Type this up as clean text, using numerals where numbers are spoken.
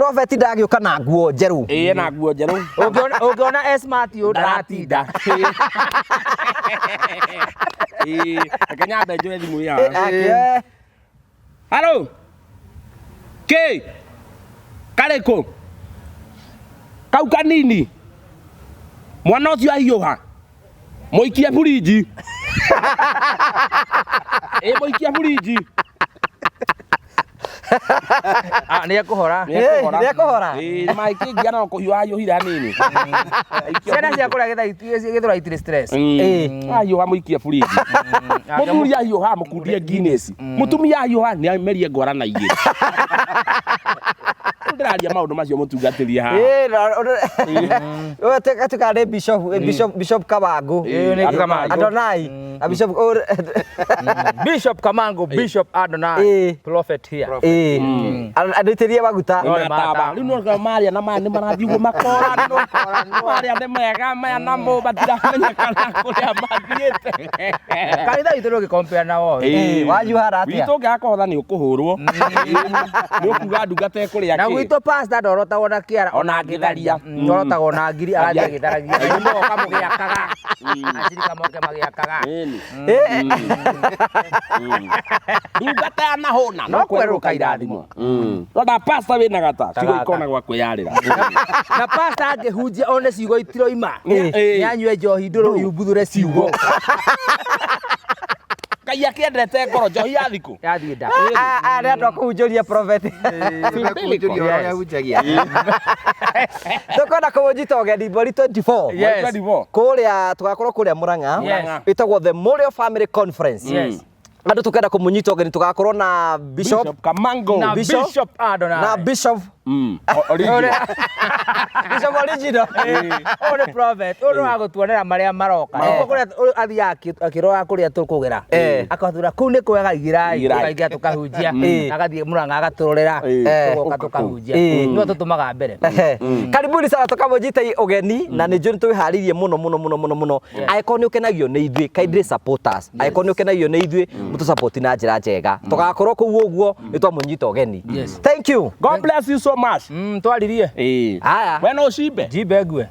Prophet ndagĩũka na nguo njerũ. Ĩĩ, na nguo njerũ. Ũngĩona S-Smart ũyũ ndaratinda. Ĩĩ, reke nyambe njoe thimũ ĩyo. Ake. Halo. Kĩ? Karĩkũ? Kau kanini. Mwana ũcio ahiũha. Mũikie burinji. Ĩ mũikie burinji. Ah, nĩ ekũhora. Nĩ ekũhora. Nĩ ekũhora. Ĩ maĩ kĩngia no kũhiũha ahiũhire hanini. Ciana cia kũrĩa Gĩthũrai itirĩ stress. Ahiũha mũikie burinji. Mũthuri ahiũha mũkundie Guinness. Mũtumia ahiũha nĩ amerie ngwara na igĩrĩ. Rĩu ndĩraria maũndũ macio mũtungatĩrie haha. Ĩĩ, na tuĩka nĩ bishop, bishop, Bishop Kabangu. Ĩĩ, nĩ Kamangu. Adonai. Na Bishop Bishop Kamangu, Bishop Adonai, Ĩĩ. prophet here. Ĩĩ. Andũitĩrie maguta. No, nĩ Mataba. Rĩu no maria na maya nĩ marathiĩ ũguo makoranwo. Maria nĩ mega maya namo matiramenyekana kũrĩa mathiĩte. Kanitha witũ ndũngĩkompea na wao. Ĩĩ, wanyu hana atĩa? Witũ ũngĩaga kũhotha nĩ ũkũhũrwo. Nĩ ũkuga ndungata ĩkũrĩa Na kĩ. gwitũ pastor ndorotagwo na kĩara. Ona angĩtharia. Ndorotagwo na ngiri agathiĩ agĩtharagia. Na moka mũgĩakaga. Acirika moke magĩakaga. Ĩni. Ndungata ya nahũna No kwerũka irathimo. Rora pastor wĩna gata ciugo Gaka. ikona gwa kwĩyarĩra. Na pastor angĩhunjia one ciugo itiroima. Ĩĩ. Nĩ anyue njohi ndũrũ yumbuthũre ciugo. Ngai akĩendete ngoro njohi ya thikũ. Yathiĩ nda. Aya nĩ andũ a kũhunjũria prophet. Kũhunjũria ũrĩa hunjagia. Tũkwenda kũmũnyita ũgeni mweri 24. Yes. Kũrĩa tũgakorwo kũrĩa Murang'a. Yes. Ĩtagwo the Memorial Family Conference. Yes. Andũ tũkenda kũmũnyita ũgeni tũgakorwo na Bishop Bishop Kamango. Na Bishop- Bishop Adonai. na Bishop Original. Bishop original. Ũyũ nĩ prophet, ũyũ nĩ wa gũtuonera marĩa maroka. Nĩkuo kũrĩa ũyũ athiaga akĩroraga kũrĩa tũkũgera. Akatwĩra kũu nĩ kwega ingĩrai, Ingĩrai. tũkaingĩra tũkahunjia. Agathiĩ Murang'a agatũrorera, tũgoka tũkahunjia. Nĩwe tũtũmaga mbere. Ehe. Karibuni sana tũkamũnyita ũgeni na nĩ njũĩ nĩ twĩharĩirie mũno mũno mũno mũno mũno. Angĩkorwo nĩ ũkenagio nĩ ithuĩ, kindly support us. Angĩkorwo nĩ ũkenagio nĩ ithuĩ, mũtũ support na njĩra njega. Tũgakorwo kũu ũguo nĩ twamũnyita ũgeni. Yes. Thank you. God bless you so much. Twaririe. Ĩĩ. Haya. We no ũcimbe. Njimbe ngue.